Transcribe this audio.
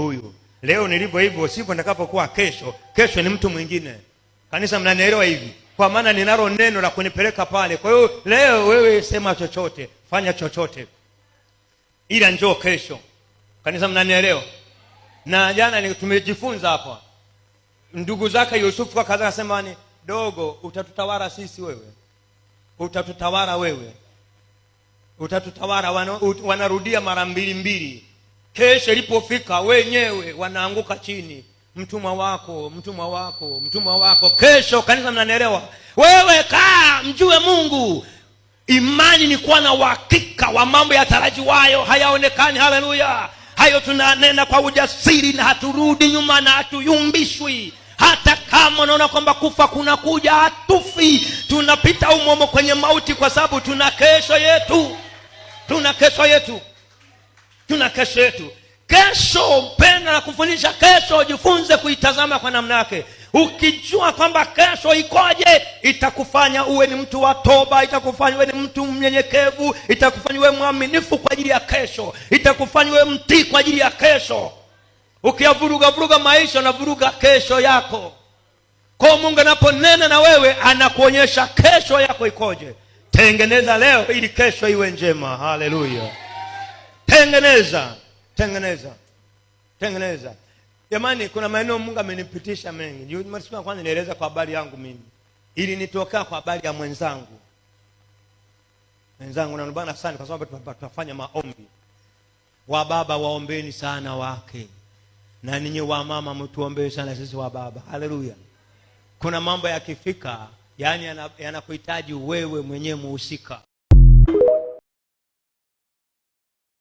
Huyu leo nilivyo hivyo sivyo nitakapokuwa kesho. Kesho ni mtu mwingine. Kanisa, mnanielewa hivi? Kwa maana ninalo neno la kunipeleka pale. Kwa hiyo leo wewe sema chochote, fanya chochote, ila njoo kesho. Kanisa, mnanielewa? Na jana tumejifunza hapa, ndugu zake Yusufu akaanza akasema ni dogo, utatutawala sisi wewe, utatutawala wewe, utatutawala. Wanarudia mara mbili mbili. Kesho ilipofika wenyewe wanaanguka chini, mtumwa wako, mtumwa wako, mtumwa wako. Kesho, kanisa, mnanielewa? Wewe kaa mjue Mungu. Imani ni kuwa na uhakika wa mambo yatarajiwayo, hayaonekani. Haleluya! Hayo tunanena kwa ujasiri na haturudi nyuma na hatuyumbishwi. Hata kama unaona kwamba kufa kunakuja, hatufi. Tunapita umomo kwenye mauti, kwa sababu tuna kesho yetu, tuna kesho yetu, tuna kesho yetu. Kesho mpenda na kufundisha kesho, jifunze kuitazama kwa namna yake. Ukijua kwamba kesho ikoje, itakufanya uwe ni mtu wa toba, itakufanya uwe ni mtu mnyenyekevu, itakufanya uwe mwaminifu kwa ajili ya kesho, itakufanya uwe mtii kwa ajili ya kesho. Ukiyavuruga vuruga maisha, unavuruga kesho yako. Kwa Mungu anaponena na wewe, anakuonyesha kesho yako ikoje. Tengeneza leo ili kesho iwe njema. Haleluya! Tengeneza, tengeneza, tengeneza. Jamani, kuna maeneo Mungu amenipitisha mengi. Siku ya kwanza nieleza kwa habari yangu mimi, ili nitokea kwa habari ya mwenzangu, mwenzangu na bwana sana, kwa sababu tunafanya maombi. Wa baba waombeni sana wake, na ninyi wa mama mtuombee sana sisi wa baba. Haleluya! Kuna mambo yakifika, yani yanakuhitaji wewe mwenyewe muhusika.